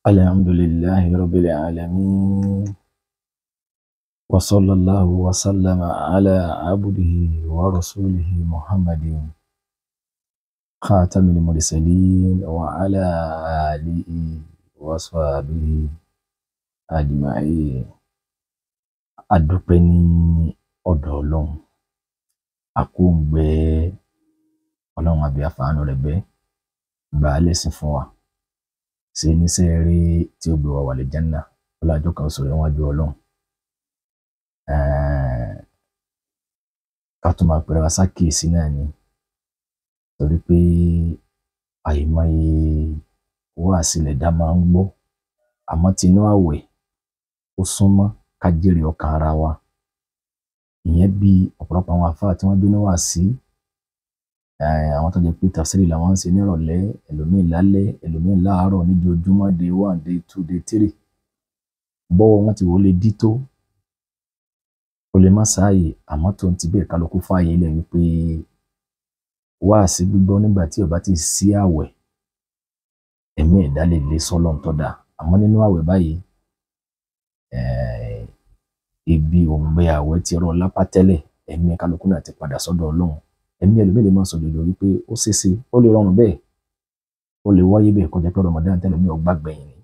الحمد لله رب العالمين وصلى الله وسلم على عبده ورسوله محمد خاتم المرسلين وعلى آله وصحبه أجمعين. A dúpẹ́ ní ọ̀dọ̀ Ọlọ́run, àkóǹgbẹ Ọlọ́run àbí àfààní rẹ̀ bẹ́ gbà á lẹ́sìn fún wa, ṣe níṣẹ́ rí tí ó gbé wa wà lè jánà ọlájọ́ kan sọ̀rọ̀ níwájú Ọlọ́run. Ká tó máa pèrè wá sákìyèsí náà ni, torí pé àìmọye wáàsí lẹ̀dá máa ń gbọ́, àmọ́ tinú àwẹ̀ ó súnmọ́ ká jèrè ọkàn ara wa. Ìyẹn bí ọ̀pọ̀lọpọ̀ àwọn àfáà tí wọ́n dún ní wáàsí, àwọn tó jẹ́ pé tafsiri làwọn ń ṣe nírọ̀lẹ́, ẹlòmíì lálẹ́, ẹlòmíì láàárọ̀, níjoojúmọ́, day one, day two, day three. Bọ́wọ́ wọn ti wò ó lè dí tó, ó lè má sáàyè, àmọ́ tó ń ti bẹ́ẹ̀ kálukú fààyè lẹ̀ wípé wáàsí gbígbọ́ nígbà tí ó bá ti sí àwẹ̀, ẹ̀mí ẹ̀dá lè lé sọ́lọ́run tó dáa. Àmọ́ nínú àwẹ̀ báyìí, ibi òǹgbẹ àwẹ̀ ti rọ lápá tẹ́lẹ̀, ẹ̀mí kálukú náà ti padà sọ́dọ̀ Ọlọ́run. Ẹ̀mí ẹlòmíì lè máa sọ jòjò wípé ó ṣeéṣe, ó lè rọrùn bẹ́ẹ̀, ó lè wáyé bẹ́ẹ̀ kọjá pé Ramadan tẹ́lẹ̀ mi ò gbàgbẹ́yìn ni.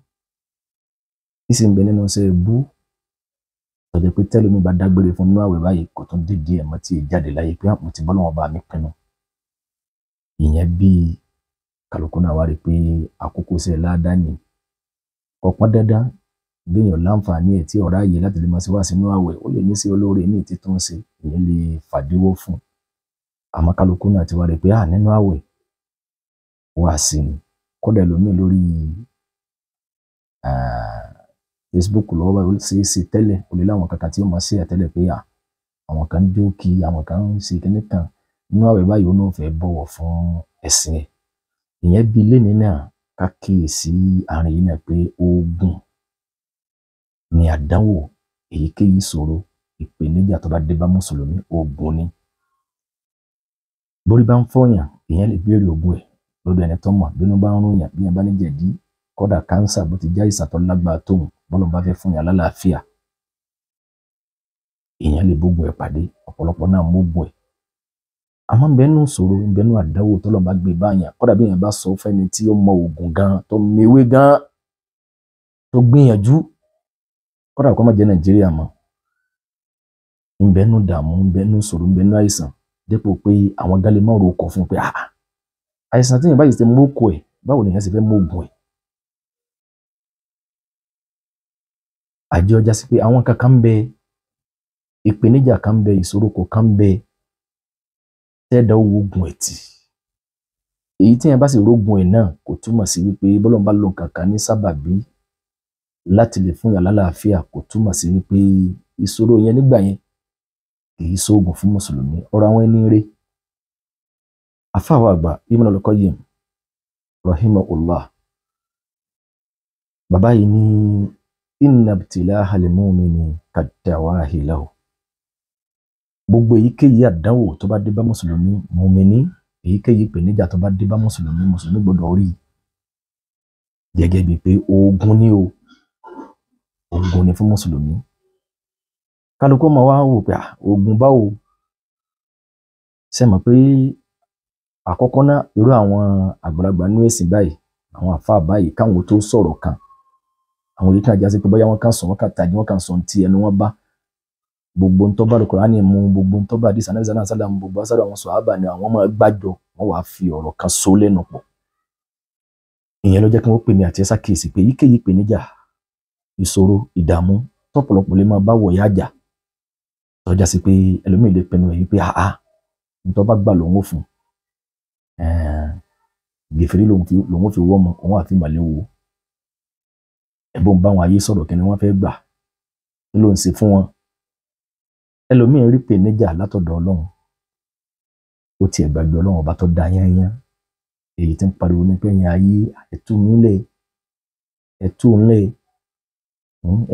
Ìsì ń bẹ nínú iṣẹ́ bú tó jẹ́ pé tẹ́lómi bá dágbére fún nínú àwẹ̀ báyìí, kò tún dídí ẹ̀ mọ́ tí ì jáde láyé pé mo ti bọ́ lọ́wọ́ bá mi pinnu. Ìyẹn bí kálukú náà wá rí pé àkókò iṣẹ́ ládàá ni. Kò pọn dandan béèyàn láǹfààní ẹ̀ tí ọ̀rá yìí láti lè máa ṣe wá sínú àwẹ̀, ó lè ní sí olóore míì tí tó ń ṣe, ìyẹn lè fàdíwọ́ fún. Àmọ́ kálukú náà ti wá rí pé nínú àwẹ̀ wá sí ni. Kódà ẹlòmíì lórí Facebook lọ́wọ́ báyìí, ó ṣe é ṣe tẹ́lẹ̀, ó lè láwọn kankan tí ó máa ṣe àtẹ́lẹ̀ pé àwọn kan ń jókì, àwọn kan ń ṣe kinní kan. Nínú àwẹ̀ báyìí, ó náà fẹ́ bọ̀wọ̀ fún ẹ̀sìn ẹ̀. Ìyẹn bí lénìí náà ká kíyèsí àárín yìí náà pé oògùn ni àdánwò, èyíkéyìí ìṣòro, ìpèníjà tó bá dé bá mùsùlùmí, oògùn ni. Bórí bá ń fọyàn, èèyàn lè béèrè oògùn ẹ̀ lọ́dọ̀ ẹni tó mọ̀. Bínú bá ń rún yàn, bí yàn bá ní jẹ̀dí, kódà kánsà bó ti já ìsàn tó lágbára tóun, bọ́lọ́run bá fẹ́ fún yàn lálàáfíà, èèyàn lè bógun ẹ̀ pàdé. Ọ̀pọ̀lọpọ̀ náà mógun ẹ̀. Àmọ́ ń bẹ nínú ìṣòro, ń bẹ nínú àdánwò tọ́lọ́run bá gbé bá yàn, kódà bí èèyàn bá sọ fẹ́ni tí ó mọ oògùn gan, tó mewé gan, tó gbìyànjú, kódà kó má jẹ́ Nàìjíríà mọ́, ń bẹ nínú ìdààmú, ń bẹ nínú ìṣòro, ń bẹ nínú àìsàn, dépò pé àwọn gan lè má ro ọkọ̀ fún un pé àìsàn tí èèyàn báyìí ti mú okò ẹ̀, báwo ni èèyàn ṣe fẹ́ mú oògùn ẹ̀? Àjọ ọjà sí pé àwọn kankan ń bẹ, ìpèníjà kan ń bẹ, ìṣòro kọ̀ọ̀kan ń bẹ, tẹ́ẹ̀dá owó oògùn ẹ̀ tì. Èyí tí èèyàn bá sì rógun ẹ̀ náà kò túmọ̀ sí wípé bọ́lọ́run bá lo nǹkan kan ní sábàbí láti lè fún yàn lálàáfíà, kò túmọ̀ sí wípé ìṣòro yẹn nígbà yẹn kì í ṣoògùn fún mùsùlùmí. Ọ̀rọ̀ àwọn ẹni rere. Àfáà wa àgbà Ibn al-Qayyim rahimahullah, bàbá yìí ní inna ibtilaha al-mu'mini kad-dawahi lahu. Gbogbo èyíkéyìí àdánwò tó bá dé bá mùsùlùmí, mùmíní, èyíkéyìí ìpèníjà tó bá dé bá mùsùlùmí, mùsùlùmí gbọ́dọ̀ rí gẹ́gẹ́ bíi pé oògùn ni o, oògùn ni fún mùsùlùmí. Kálukú máa wá wò pé oògùn báwo? Ṣé mọ̀ pé àkọ́kọ́ náà irú àwọn àgbàlagbà nínú ẹ̀sìn báyìí, àwọn àfáà báyìí, káwọn tó sọ̀rọ̀ kan, àwọn yìí kan já sí pé bóyá wọ́n kàn sọ, wọ́n kàn tají, wọ́n kàn sọ ohun tí ẹnu wọn bá. Gbogbo ohun tó bá Al-Qur'ani mu, gbogbo ohun tó bá hadith Ànábì sallallahu alaihi wasallam, gbogbo asáré àwọn sàhábà ni àwọn máa gbàjọ, wọ́n wàá fi ọ̀rọ̀ kan so lẹ́nu pọ̀. Ìyẹn ló jẹ́ kí wọ́n pè mí àti ẹ ṣàkíyèsí pé èyíkéyìí ìpèníjà, ìṣòro, ìdààmú tọ́pọ̀lọpọ̀ lè máa bá wọ̀yá àjà, tó já sí pé ẹlòmíì lè pinnu ẹ̀ wípé n tó bá gbà lòun ó fún un, gèfèrí lòun fi wọ́ ọmọ, òun àfi màlẹ́ wò ó. Ẹ̀bùn bá wọn ayé sọ̀rọ̀ kí ni wọ́n fẹ́ gbà, kí ló ń ṣe fún wọn. Ẹlòmíì rí ìpèníjà látọ̀dọ̀ Ọlọ́run, ó tiẹ̀ gbàgbé Ọlọ́run ọba tó dá yányán. Èyí tí ń pariwo ní pé ẹ̀yin ayé, ẹ tú mi lẹ̀, ẹ tú ń lẹ̀,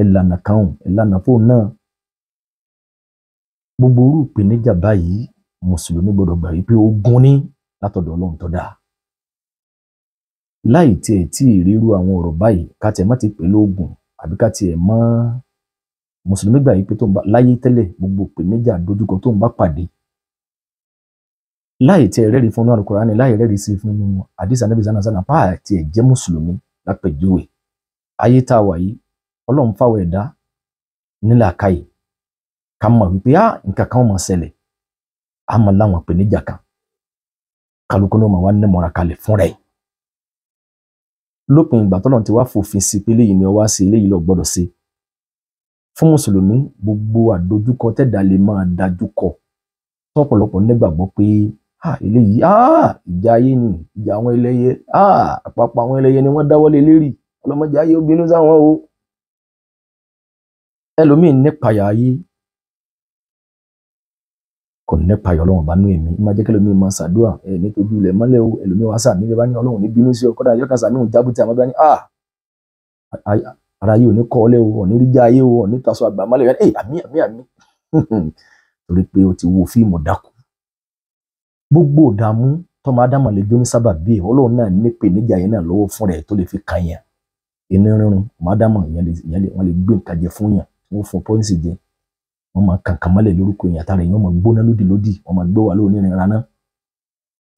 ẹ lànà kan, ẹ lànà fóun náà. Gbogbo irú ìpèníjà báyìí, mùsùlùmí gbọ́dọ̀ gbà wípé ogun ní látọ̀dọ̀ Ọlọ́run tó dáa. Láì tiẹ̀ tí ì ríru àwọn ọ̀rọ̀ báyìí, ká tiẹ̀ má ti pè lóògùn àbí ká tiẹ̀ mọ́ mùsùlùmí gbà yìí pé tó ń bá láyé tẹ́lẹ̀ gbogbo ìpèníjà dojúkọ tó ń bá pàdé, láì tiẹ̀ rẹ́rìí fún Al-Qur'ani, láì rẹ́rìí sí fún àdìsí Ànábì sánà pa àti ẹ̀ jẹ́ mùsùlùmí lápẹ̀júwe. Ayé tá a wà yìí, Ọlọ́run fáwọn ẹ̀dá nílàákàyè ká mọ̀ wípé á nǹkan kan máa ṣẹlẹ̀, á máa láwọn ìpèníjà kan, kálukú ló máa wá nímọ̀ra kalẹ̀ fúnra ẹ̀. Lópin ìgbà tọ́lọ́run ti wá fòfin sí pé eléyìí ni ọ wá sí, eléyìí lọ gbọ́dọ̀ sí. Fún mùsùlùmí, gbogbo àdojúkọ tẹ̀dá lè máa dájúkọ tọ́pọ̀lọpọ̀ nígbàgbọ́ pé eléyìí ìjà ayé ni, ìjà àwọn ẹlẹ́yẹ, àpapọ̀ àwọn ẹlẹ́yẹ ni wọ́n dáwọ́lé lérí, ọlọ́mọdé ayé ó bínú sáwọn o. Ẹlòmíín nípayà ayé, kò nípayà Ọlọ́run bá nú èmi. Má jẹ́ kẹlòmíín máa ṣàdúrà ẹ nítorí ilẹ̀ mọ́lẹ̀ o. Ẹlòmíín wá sàmí bẹ́ẹ̀ bá ní Ọlọ́run ní bínú sí ọ, kọ́dà yọkàn sàmí òun jábútì, àmọ́ bá ní ara yìí ò ní kọ́ ọ lẹ́ o, ò ní rí já ayé o, ò ní taṣọ àgbà mọ́lẹ̀ ẹ, àmì àmì àmì, torí pé o ti wo fíìmù dákú. Gbogbo ìdààmú tọmọ Ádámọ̀ lè jó ní sábà bíi Ọlọ́run náà nípe níjà yẹn náà lọ́wọ́ fún rẹ̀ tó lè fi kàn yàn. Inú rírun ọmọ Ádámọ̀ wọ́n lè gbé nǹkan jẹ fún yàn, wọ́n fún pọ́ìsì jẹ, wọ́n máa kàǹkàn mọ́lẹ̀ lórúkọ èèyàn, àtàrà èèyàn máa gbóná lódìlódì, wọ́n máa gbé wà lóní ìrìnraná.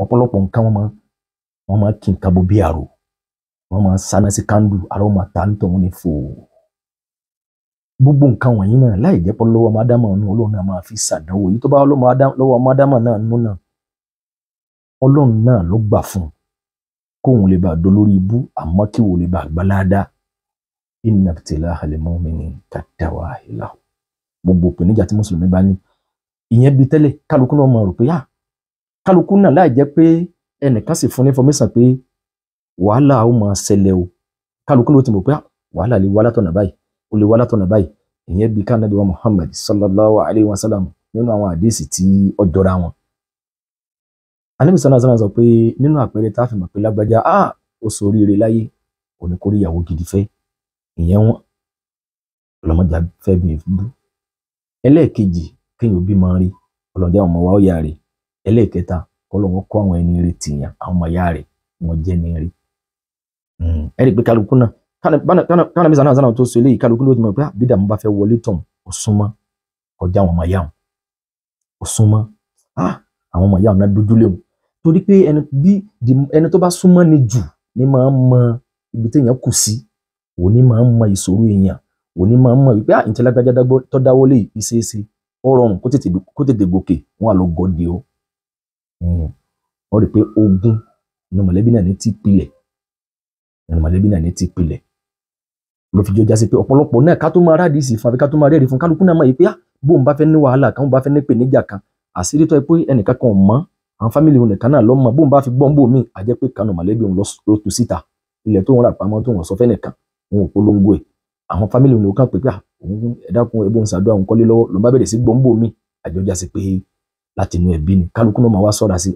Ọ̀pọ̀lọpọ̀ nǹkan wọ́n máa kí nǹkan bo bí àrò, wọ́n máa sáná sí kándù, ara wọn máa ta ń tọ̀ wọ́n ní fò. Gbogbo nǹkan wọ̀nyí náà láì jẹ́ pé lọ́wọ́ ọmọ Ádámọ̀ nù, Ọlọ́run náà máa fi ṣàdánwò. Èyí tó bá lọ́wọ́ ọmọ Ádámọ̀ náà nù náà, Ọlọ́run náà ló gbà fún un kóun lè bá dolórí ibú, àmọ́ kí wò lè bá gbalada. Inna ibtilahal mu'mini kaddawahi lahu. Gbogbo ìpèníjà tí mùsùlùmí bá ní, ìyẹn bíi tẹ́lẹ̀ kálukú náà máa rò pé kálukú náà láì jẹ́ pé ẹnìkan sì fún ní information pé wàhálà ó máa ṣẹlẹ̀ o, kálukú ló ti mọ̀ pé wàhálà lè wá látọ̀nà báyìí, ó lè wá látọ̀nà báyìí. Ìyẹn bíi ká Nábì wa Muhammad sallallahu alayhi wa sallam nínú àwọn àdéhìsì tí ó jọra wọn. Ànábì sallallahu alayhi wa sallam sọ pé nínú àpẹẹrẹ tá a fi mọ̀ pé lágbájá ó ṣoríire láyé, òní kó rí ìyàwó gidi fẹ́, ìyẹn wọn ọlọ́mọdé fẹ́ bí bú. Ẹlẹ́ẹ̀kejì, kéèyàn òbí máa rí, ọlọ́dẹ àwọn ọmọ wa ó yà rè. Ẹlẹ́ẹ̀kẹta, kọ́lọ́wọ́ kọ́ àwọn ẹni rè tìyàn, àwọn ọmọ ìyá rẹ̀ wọ́n jẹ́ ní rí. Ẹ rí i pé kálukú náà kánà bí sànà tó so eléyìí, kálukú ló ti mọ̀ pé bí dààmú bá fẹ́ wọlé tán, ó súnmọ́ kọjá àwọn ọmọ ìyá wọn, ó súnmọ́ àwọn ọmọ ìyá wọn náà dójú léwu. Torí pé ẹni tó bá súnmọ́ ni jù ní máa ń mọ ibi téèyàn kù sí, òní máa ń mọ ìṣòro èèyàn, òní máa ń mọ wípé ǹjẹ́ lágbájá tó dáwọ́lé ìṣeéṣe, ó rọrùn kó tètè gòkè, wọn à lọ gọdì o. Wọ́n rí i pé ogun inú mọ̀lẹ́bí náà ní ti pilẹ̀, inú mọ̀lẹ́bí náà ní ti pilẹ̀. Ló fi jọ já sí pé ọ̀pọ̀lọpọ̀ náà ká tó máa rádìí sí fún àbí ká tó máa rẹ́rìí fún kálukú náà mọ̀ yìí pé bóun bá fẹ́ ní wàhálà kan, bóun bá fẹ́ ní ìpèníjà kan, àṣírí tó yẹ pé ẹnìkan kan ò mọ̀, àwọn fámìlì òun nìkan náà ló mọ̀, bóun bá fi gbọ́n bò míì, á jẹ́ pé kanú mọ̀lẹ́bí òun ló tú síta, ilẹ̀ tó ń rà pamọ́ tó ń sọ fẹ́nìkan, òun ò polongo ẹ̀. Àwọn fámìlì òun kàn pé òun ẹ̀dákun ẹ̀bùn ṣàdúrà òun kọ́lé lọ́wọ́, ló bá bẹ̀rẹ̀ sí gbọ́n bò míì, àjọ já sí pé láti inú ẹbí ni kálukú náà máa wá sọ́ra sí,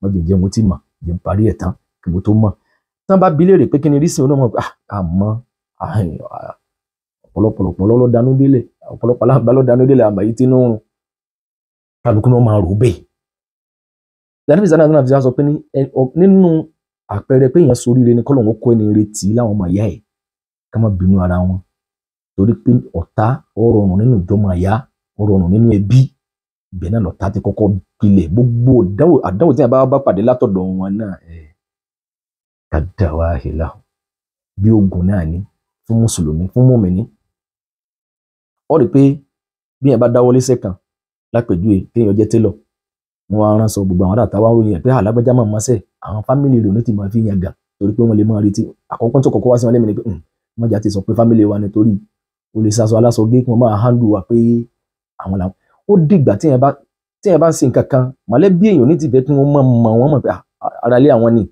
wọ́n jẹ́ jẹun tí mà jẹ́ ń parí ẹ̀ tán kí mo tó mọ̀. Tán bá bi léèrè pé kí ni rísìn, onímọ̀ pé àmọ́ ọ̀pọ̀lọpọ̀ ló dánú délẹ̀, ọ̀pọ̀lọpọ̀ aláǹgbá ló dánú délẹ̀, àmọ́ èyí tí inú run, kálukú náà máa rò bẹ́ẹ̀. Ànábì sallallahu alaihi wasallam sọ pé nínú àpẹẹrẹ pé èèyàn soríire ni kọ́lọ́hún ó kó ẹni retí láwọn ọmọ ìyá ẹ̀, ká má bínú ara wọn, torí pé ọ̀tá ó rọrùn nínú ìjọmọ ìyá, ó rọrùn nínú ẹbí, ibẹ̀ náà lọ̀tá ti kọ́kọ́ pilẹ̀. Gbogbo àdánwò tí a bá pàdé látọ̀dọ̀ wọn náà kaddawahi lahu, bí ogun náà ni fún mùsùlùmí, fún mùmíní. Ó rí i pé bí èèyàn bá dáwọ́lé sẹ́kàn lápèjúwe, kéèyàn jẹ́ télọ̀, wọ́n á ránṣọ gbogbo àwọn àtàwọn àwọn èèyàn pé alágbájá máa mọ́sẹ̀, àwọn fámìlì rẹ̀ ò ní ti máa fi yàn gà, torí pé wọ́n lè máa retí. Àkọ́kọ́ tó kọ́kọ́ wá sí wọn lẹ́mìí ni pé wọ́n jà ti sọ pé fámìlì wa ni, torí o lè sasọ aláṣọ gé kí wọ́n máa handle wa pé àwọn làwọn. Ó dìgbà tí èèyàn bá ń ṣe nǹkan kan, mọ̀lẹ́bí èèyàn ní ti fẹ́ kí wọ́n mọ̀ wọ́n mọ̀ pé ara ilé àwọn ni,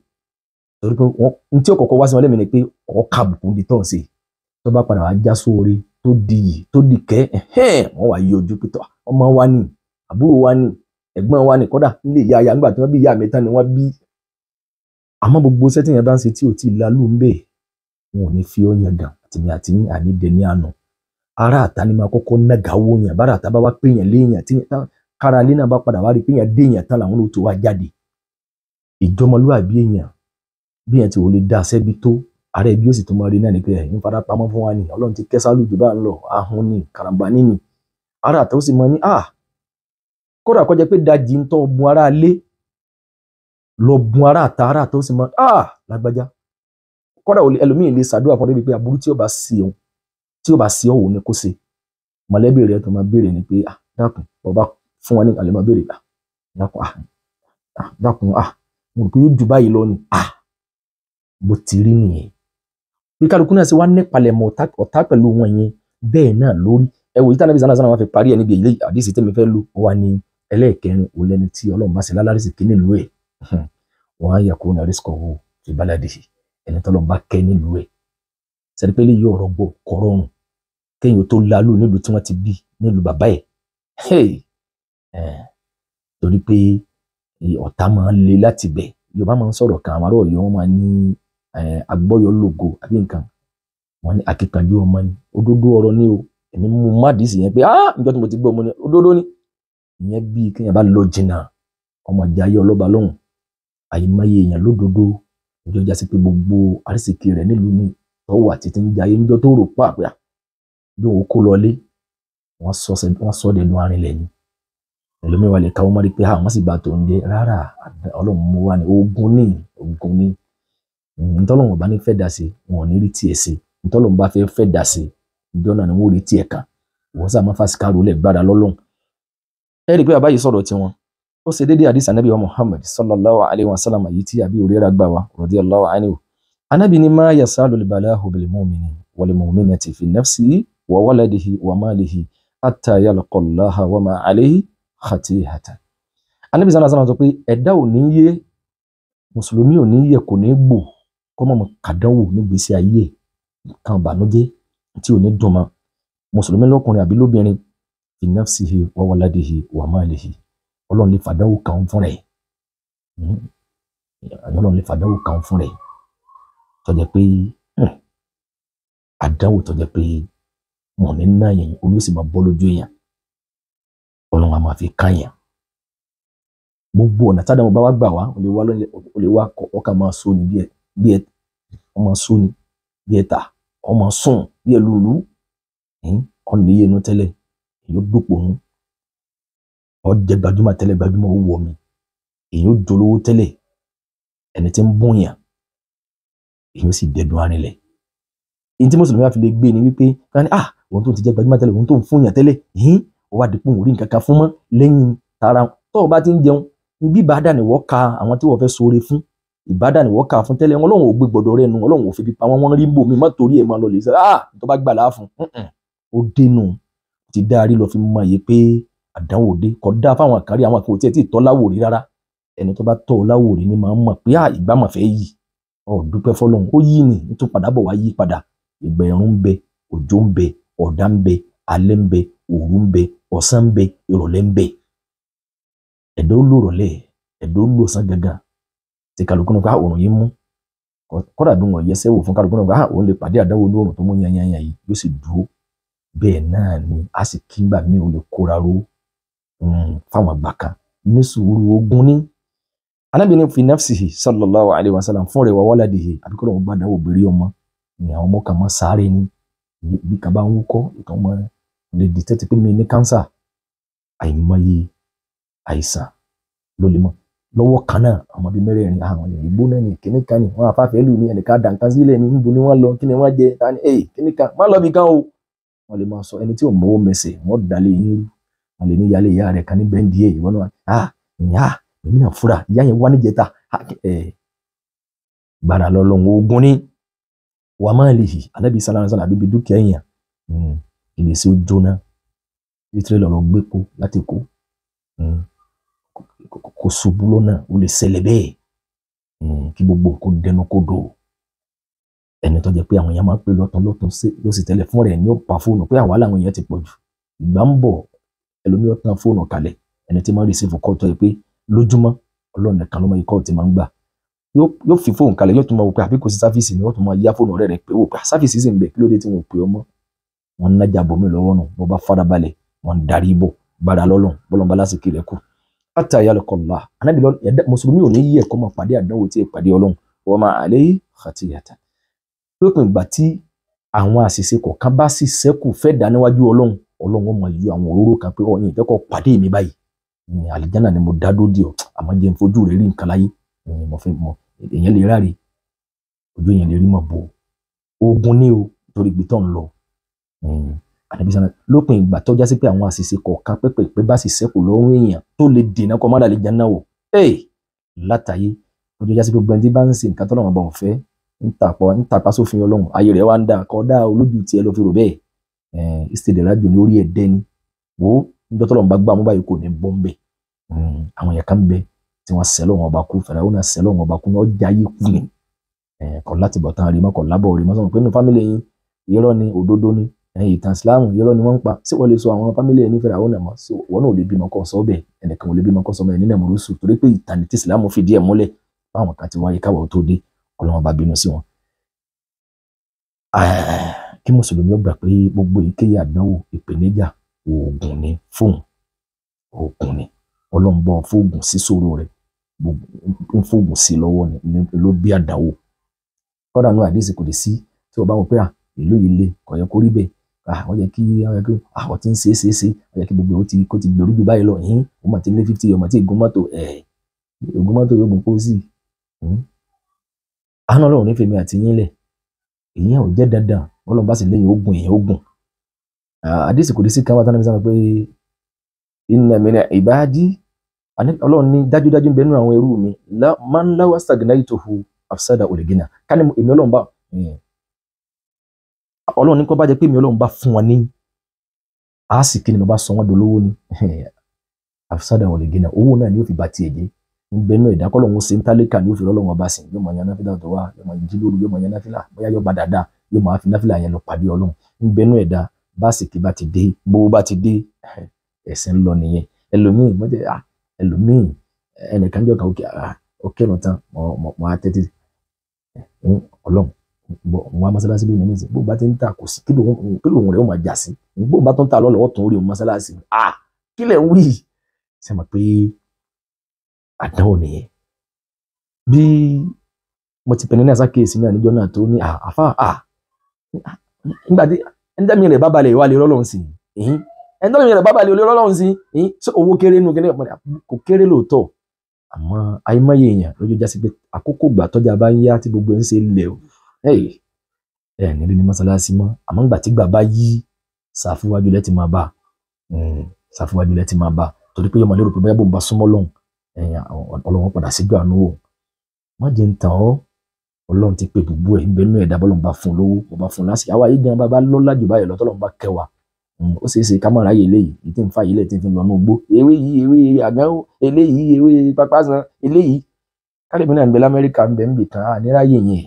torí pé wọ́n tí ó kọ́kọ́ wá sí wọn lẹ́mìí ni pé ọ̀ kàbùkù níbi tó ń ṣe. Tó bá padà wá já sóore tó di yìí tó di kẹ́, wọ́n wá yí ojú pé ọmọ wa ni, àbúrò wa ni, ẹ̀gbọ́n wa ni, kódà nílé ìyá ya nígbà tí wọ́n bí ìyá mi tán ni wọ́n bí. Àmọ́ gbogbo iṣẹ́ tí èèyàn bá ń ṣe tí ò tí ì lalú ń bẹ̀, wọn ò ní fi ọ́ yangàn, àtìmí àti ànídẹ ní àná. Ará àta ni máa kọ́kọ́ nàgà wó yàn, bára àta bá wá pé yàn léèyàn, tí kára ilé náà bá padà wá rí pé yàn dé yàn tán làwọn ló tó wá jáde. Ìjọmọlúwàbí èèyàn Bí yẹn ti wò lè dá sẹ́bi tó, ààrẹ bí ó sì tún máa rí náà ni pé ẹ̀yin fara pamọ́ fún wa ni, Ọlọ́run ti kẹ́ sálù jù bá ń lọ, ahun ni, karambà níní. Ara àtọ́ sì máa ní kódà kó jẹ́ pé dajì ń tọ́ bun ara lé lọ bun ara àta, ara àtọ́ sì máa lágbájá. Kódà ẹlòmíì lè ṣàdúrà fún ọ débi pé aburú tí ó bá sí òun, tí ó bá sí òun ni kó ṣe. Mọ̀lẹ́bí rẹ̀ tó máa béèrè ni pé dákun, ọba fún wa ní àlè máa béèrè, dákun, dákun, mo rò pé yóò ju báyìí lọ ni. Bó ti rí nìyẹn. Bí kálukú náà ṣe wá nípalẹ̀mọ́ ọ̀tá pẹ̀lú wọn yẹn, bẹ́ẹ̀ náà lórí. Ẹ wò yìí tí Ànábì sallallahu alaihi wasallam fi parí ẹ̀ níbi èyí àdìsí tẹ́mi fẹ́ lò wá ní ẹlẹ́ẹ̀kẹrin, òun lẹni tí Ọlọ́run bá ṣe lálárìsì kí nílùú ẹ̀. Wọ́n á yẹ kó ní rizqahu fi baladihi, ẹni tọ́lọ́run bá kẹ́ nílùú ẹ̀. Sẹ́ni pé eléyìí ọ̀rọ̀ gbọ́ kọ̀rọ̀rùn kéèyàn tó lálù nílùú tí wọ́n ti bí, nílùú bàbá ẹ̀. Torí pé ọ̀tá máa ń le láti bẹ̀. Yorùbá máa ń sọ̀rọ̀ kan, àwọn ará Ọ̀yọ́ wọn máa ní agbọ́yọ̀ lógo àbí nǹkan. Wọ́n ní akíkanjú ọmọ ni. Òdodo ọ̀rọ̀ ni o. Èmi mú mádìsì yẹn pé níjọ́ tí mo ti gbọ́ ọmọ ni òdodo ni. Ìyẹn bí kéèyàn bá lọ jìnnà, ọmọ ìjà ayé ọlọ́ba lọ́hùn. Àìmọye èèyàn lódodo. Ìjọ já sí pé gbogbo àrísìkí rẹ̀ nílùú mi tó wà títí ń jayé níjọ́ tó rò pàápàá bí òun kó lọlé, wọ́n sọ dẹnu arinlẹ̀ ni. Ẹlòmíì wà lè káwọ́ mọ́rí pé wọ́n sì bá tòun jẹ́. Rárá, Ọlọ́run mú wá ní ogun ní ogun ní. Ntọ́lọ́run ò bá ní fẹ́ dà sí, wọn ò ní rí tiẹ̀ sí. Ntọ́lọ́run bá fẹ́ fẹ́ dà sí, ìjọ náà ni wọ́n rí tiẹ̀ kàn. Wọ́n sá máa fásitì kárò lẹ̀ gbára lọ́lọ́run. Ẹ rí i pé bàbá yìí sọ̀rọ̀ tiwọn. Ó ṣe déédéé àdìsí Ànábì wa Muhammad sallallahu alayhi wa sallam yìí tí Abi Hurairah gbà wá radiyallahu anhu. Ànábì ní ma yasalu al-balahu bil-mu'mini wal-mu'minati fi nafsihi wa waladihi wa malihi hatta yalqa Allaha wa ma alayhi khatihatan. Ànábì sallallahu alayhi wa sallam sọ pé ẹ̀dá ò ní yé, mùsùlùmí ò ní yẹ, kò ní gbò kó mọ̀ kàdánwò nígbèésí ayé kan ìbànújẹ́ tí ò ní dùn mọ́. Mùsùlùmí lọ́kùnrin àbí lóbìnrin, fi nafsihi wa waladihi wa malihi. Ọlọ́run lè fàdánwò kan fún rẹ̀. Ọlọ́run lè fàdánwò kan fún rẹ̀. Tó jẹ́ pé àdánwò tó jẹ́ pé wọn ò ní ná yẹn, omi ó sì máa bọ́ lójú èèyàn. Ọlọ́run á máa fi ká yẹn. Gbogbo ọ̀nà tádàmú bá wá gbà wá, ó lè wá ọkàn máa sọ ni bí ẹ ọmọ sọ ni bí ẹ tà, ọmọ sùn bí ẹ lùlù. Ọ̀nà iye inú tẹ́lẹ̀, èyí ó dòpò nù. Ó jẹ́ gbajúmọ̀ tẹ́lẹ̀, gbajúmọ̀ ó wọ̀ mí. Èyí ó jolówó tẹ́lẹ̀, ẹni tí ń bóyàn, èyí ó sì dẹdun arinlẹ̀. Èyí tí mùsùlùmí bá fi lè gbé ni wípé ká ní òun tó ti jẹ́ gbajúmọ̀ tẹ́lẹ̀, òun tó ń fúnyàn tẹ́lẹ̀, ó wá dípò òun rí nǹkan kan fún mọ́ lẹ́yìn tara. Tó o bá ti ń jẹun, bí ìbádà ni wọ́n ka àwọn tí wọ́n fẹ́ ṣoore fún, ìbádà ni wọ́n ka fún tẹ́lẹ̀, Ọlọ́run ò gbé gbọ́dọ̀ rẹ̀ nu, Ọlọ́run ò fi bí pa wọ́n, wọ́n rí bò mí, má torí ẹ̀ máa lọ lè sọ, tó bá gbà láàfún, ó dénú, ti dárí lọ fi mọ iye pé àdánwò dé, kò dáa fáwọn àkárí, àwọn kan ò tiẹ̀ tí ì tọ́ láwò rí rárá. Ẹni tó bá tọ́ láwò rí ni máa ń mọ̀ pé ìgbà mà fẹ́ yí. Ó dúpẹ́ fọ́lọ́run, ó yí ni, nítorí padà bọ̀ wá yí padà. Ìgbà ẹ̀rùn ń bẹ, òjò ń bẹ, ọ̀dá ń bẹ, alẹ́ ń bẹ, òru ń bẹ, ọ̀sán ń bẹ, ìrọ̀lẹ́ ń bẹ. Ẹ̀dá ó lò rọ̀lẹ́, ẹ̀dá ó lò ọ̀sán gangan. Tí kálukú náà pé òòrùn yìí mú. Kódà bí wọn yẹsẹ́ wò fún kálukú náà pé òun lè pàdé àdánwò lóòrùn tó mú yanyanyan yìí, yóò sì dúró. Bẹ́ẹ̀ náà ni a sì kí ngbà míì ó lè kóra ró fáwọn àgbà kan ní sùúrù ogun ní. Ànábì ní fi nafsihi sallallahu alayhi wa sallam fún rẹ̀ wa waladihi, àbí kọ́ lóun bá dánwò gbèrè ọmọ ni àwọn ọmọ kan máa sáré ní bí kan bá ń wúkọ́, ìkan máa lè dìtẹ́tì pé mi ní kánsà. Àìmọye àìsàn ló lè mọ̀ lọ́wọ́ kan náà, àwọn bíi mẹ́rẹ̀ẹ̀rin, àwọn èèyàn ìgbóná ni, kíní kan ni wọ́n afáfẹ́ lù ní, ẹnìkan dà nǹkan sílẹ̀ ní, níbo ni wọ́n lọ, kí ni wọ́n jẹ, ta ni kíní kan má lọ bí kan o. Wọ́n lè máa sọ ẹni tí ò mọ́wọ́ mẹsẹ̀, wọ́n dalé yín rú. Wọ́n lè ní ìyáálé ìyá rẹ̀ kan ní bẹ́ńdì ẹ̀, ìwọ náà èmi náà fura, ìyá yẹn wá níjẹta. Gbàrà lọ́lọ́run ogun ní. Wà má lè hì, Ànábì sallallahu alaihi wasallam àbíbi dúkìá èèyàn, ìrèsí ó jóná, bí tírélà lọ gbé po láti kó, kó ṣubú lọ́nà, ó lè ṣẹlẹ̀ bẹ́ẹ̀, kí gbogbo nǹkan dẹnu kodò. Ẹni tó jẹ́ pé àwọn èèyàn máa ń pè lọ́tún lọ́tún ló sì tẹ́lẹ̀ fún rẹ̀ ní ó pa fóònù pé àwa làwọn èèyàn ti pọ̀ jù. Ìgbà ń bọ̀, ẹlòmíì ó tan fóònù kalẹ̀, ẹni tí máa ń rìsífù kọ́ọ̀tù ẹ pé lójúmọ́ Ọlọ́run nìkan ló mọ ikọ́ tí máa ń gbà. Yóò fi fóònù kalẹ̀, yóò tún máa wò pé àbí kò sí sáfíìsì ni, yóò tún máa yá fóònù ọ̀rẹ́ rẹ̀ pé wò pé sáfíìsì sì ń bẹ, kí ló dé tí wọn ò pè ọmọ. Wọn ń nájà bòmí lọ́wọ́ nù, bó bá farabalẹ̀, wọn ń darí bọ̀, gbára lọ́lọ́run, bọ́lọ́n bá lásìkò rẹ̀ kù. Hatta yalqa Allah. Ànábì lọ, mùsùlùmí ò ní yí ẹ̀kọ́ máa pàdé àdánwò tí ì pàdé Ọlọ́run. wa ma alayhi khatiyatan. Lópin ìgbà tí àwọn àṣìṣe kọ̀ọ̀kan bá sì ṣẹ́kù fẹ́ dá níwájú Ọlọ́run, Ọlọ́run ó máa yọ àwọn òróró kan pé ọ̀yin ìfẹ́ kọ́ pàdé mi báyìí, àlìjánà ni mo dá dódì ọ̀, àmọ́ jẹ́ n fojú rẹ̀ rí nǹkan láyé, mo fẹ́ mọ èèyàn lè ráre, ojú èèyàn lè rí mọ̀ bò ogun ní o torí ibi tó ń lọ. Ànábì sọ lópin ìgbà tó já sí pé àwọn àṣìṣe kọ̀ọ̀kan pẹ́pẹ́pẹ́ bá sì ṣẹ́kù lọ́rùn èèyàn tó lè dènà kọ́ mọ́dà àlìjánà wò látàyé, ojú já sí pé gbogbo ẹni tí bá ń ṣe nǹkan tọ́lọ́run ọba ò fẹ́ ń tàpá sófin Ọlọ́run, ayé rẹ̀ wá ń dà kọ́ dá olójú tiẹ̀ ló fi rò bẹ́ẹ̀. Ìṣèdèràjò ní orí ẹ̀dẹ́ ni wò ó, níjọ́ tọ́lọ́run bá gbà mú báyìí kò ní bọ́ ń bẹ̀. Àwọn èèyàn kan bẹ tí wọ́n sẹ́ lọ́wọ́n ọba kú, Fáráò náà sẹ́ lọ́wọ́n ọba kú ní ọjà yìí kú ni kọ̀ láti bọ̀ tán rí mọ́, kọ̀ lábọ̀ rí mọ́. Sọ̀rọ̀ pé nínú fámìlì yín irọ́ ni òdodo ni, ìtàn Ìsìláàmù irọ́ ni wọ́n ń pa, ṣé wọ́n lè sọ àwọn fámìlì ẹ̀ ní Fáráò náà mọ́? Wọ́n náà ò lè bímọ kọ́ sọ bẹ́ẹ̀, ẹnìkan ò lè bímọ kọ́ sọ bẹ́ẹ̀ nínú ẹ̀mọ́rúsù, torí pé ìtàn tí Ìsìláàmù fìdí ẹ̀ múlẹ̀ báwọn kan ti wáyé káwọ́ tó dé, Ọlọ́run bá bínú sí wọn. Kí mùsùlùmí ó gbà pé gbogbo èyíkéyìí àdánwò ìpèníjà oògùn ni fóun, oògùn ni Ọlọ́run bọ́ fóògùn sí sòrò rẹ̀, ń fóògùn sí lọ́wọ́ ni ló bí àdánwò. Kọ́dà nù àdéhùn kò lè sí tí wọ́n bá wọn pé à ìlú yìí le kò yẹ kó rí bẹ́ẹ̀, ó yẹ kí àwọn tí ń ṣe é ṣe é ṣe, ó yẹ kí gbogbo ó ti kó ti gbèrú jù báyìí lọ, yín ó mà ti lé 50, ọmọ tí ì gun mọ́tò, ogun mọ́tò yóò gun pósí. Àánú Ọlọ́run ní fèmí àti yín lẹ̀, ìyẹn ò jẹ́ dandan, Ọlọ́run bá sì léyìn ogun èèyàn ogun. Àdéhùn kò lè sí kan wá tánà bí sábà pé inna min ibadi, Ọlọ́run ní dájúdájú ń bẹ nínú àwọn ẹrú mi, man law astaghnaytuhu afsada al-ghina. Ká ní èmi Ọlọ́run bá Ọlọ́run ní kó bá jẹ́ pé èmi Ọlọ́run bá fún wọn ní àásìkí ni mo bá sọ wọ́n dolówó ni, afsada al-ghina, owó náà ni ó fi ba tiẹ̀ jẹ́. Ń bẹ nínú ẹ̀dá kọ́lọ́run ó ṣe ń tálíkà ni ó fi Ọlọ́run ọba sìn, yóò máa yan náfìlà tó wá, yóò máa jí lóru, yóò máa yan náfìlà, bóyá yóò bá dáadáa, yóò máa fi náfìlà yẹn lọ pàdé Ọlọ́run. Ń bẹ nínú ẹ̀dá básìkí bá ti dé, bówó bá ti dé, ẹ̀sìn ń lọ nìyẹn. Ẹlòmíì mọ́jẹ́ ẹlòmíì ẹnìkan jọ kan òkè ọ̀nà tán mọ́ á tẹ́tí Ọlọ́run bọ̀ wọ́n á mọ́sálásí lónìí nísìnyí, bó bá ti ń ta kò sí kí lóun rẹ̀ ó máa jà sí, bó bá tó ń ta lọ́lọ́wọ́ tó ń rí òun mọ́sálásí, kí lẹ̀ ń wí? Ṣé mọ̀ pé àdánwò nìyẹn? Bí mo ti pẹ̀lú ní àsákèésí náà níjọ́ náà tó ní àfà nígbà tí ẹni rẹ̀ bá balẹ̀ ìwà lè rọ́lọ́run sí i, ẹni rẹ̀ bá balẹ̀ lè rọ́lọ́run sí i, ṣé owó kéré nù kíní kò kéré lóòótọ́, àmọ́ àìmọye èèyàn lójú jásí pé àkókò ìgbà tọ́jà bá ń yá tí gbogbo ẹ̀ ń ṣe lẹ̀ ẹ̀ nílé ní mọ́sálásí mọ́, àmọ́ ìgbà tí gbà bá yí ṣàfúwájú lẹ́ ti máa bá, ṣàfúwájú lẹ́ ti máa bá, torí pé yọmọ lérò pé bóyá bóun bá súnmọ́ lọ́hùn Ọlọ́run padà síjú àánú wò. Má jẹ́ ń tàn ọ́, Ọlọ́run ti pe gbogbo ẹ̀ ń bẹ nínú ẹ̀dá bọ́lọ́run bá fún un lówó, bó bá fún un lásìkò àwa yìí gan bá lọ́lá jù báyìí lọ tọ́lọ́run bá kẹ́ wa, ó ṣeé ṣe ká má ráyè eléyìí, èyí tí ń fa yìí lẹ̀ tí ń fi lọ inú igbó, ewé yìí ewé àgán, eléyìí ewé pápásán, eléyìí kálíbì náà ń bẹ l'Amẹ́ríkà ń bẹ ń bì kan á ní ráyè yẹn,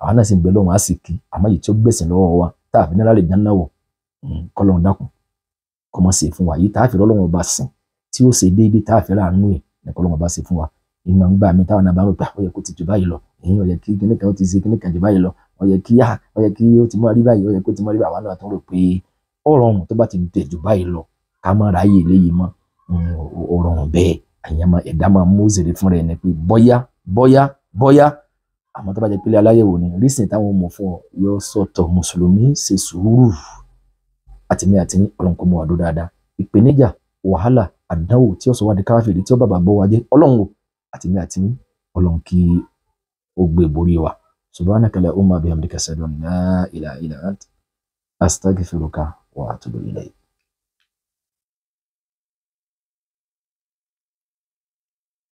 àwọn náà sì ń bẹ lọ́run á sì kí, àmọ́ èyí tí ó gbẹ̀sìn lọ́wọ́ wa tá a fi ní lálẹ́ jáná wọ̀, kọ́lọ́run dákun kó má ṣe fún wa, yìí tá a fi lọ́lọ́run ọba sìn tí ó ṣe déédéé tá a fi ráàánú ẹ̀ ní kọ́lọ́run ọba ṣe fún wa. Ìmọ̀ ń gbà mí táwọn náà bá rò pé ó yẹ kó ti jù báyìí lọ, èyí ó yẹ kí kíní kan ó ti ṣe kíní kan jù báyìí lọ, ó yẹ kí ó yẹ kí ó ti mọ́ rí báyìí, ó yẹ kó ti mọ́ rí báyìí, àwọn náà tún rò pé ó rọrùn tó bá ti dẹ̀ jù báyìí lọ ká má ráyè léyìí mọ́, ó rọrùn bẹ́ẹ̀. Àyàn máa ẹ̀dá máa mú òṣèré fúnra ẹ̀ ní pé bọ́yá bọ́yá bọ́yá, àmọ́ tó bá jẹ́ pé aláyẹ̀wò ni rísìn táwọn mọ̀ fún ọ yọ sọ̀tọ̀. Mùsùlùmí ṣe sùúrù, àtìmí àti Ọlọ́run kó mú wa dó dáadáa. Ìpèníjà, wàhálà, àdánwò tí ó sọ wá di káfíìrì tí ó bàbá gbọ́ wa jẹ́, Ọlọ́run o àtìmí àti Ọlọ́run kí ó gbé borí wa. Subhanaka allahumma bihamdika ashhadu an la ilaha illa anta astaghfiruka wa atubu ilayk.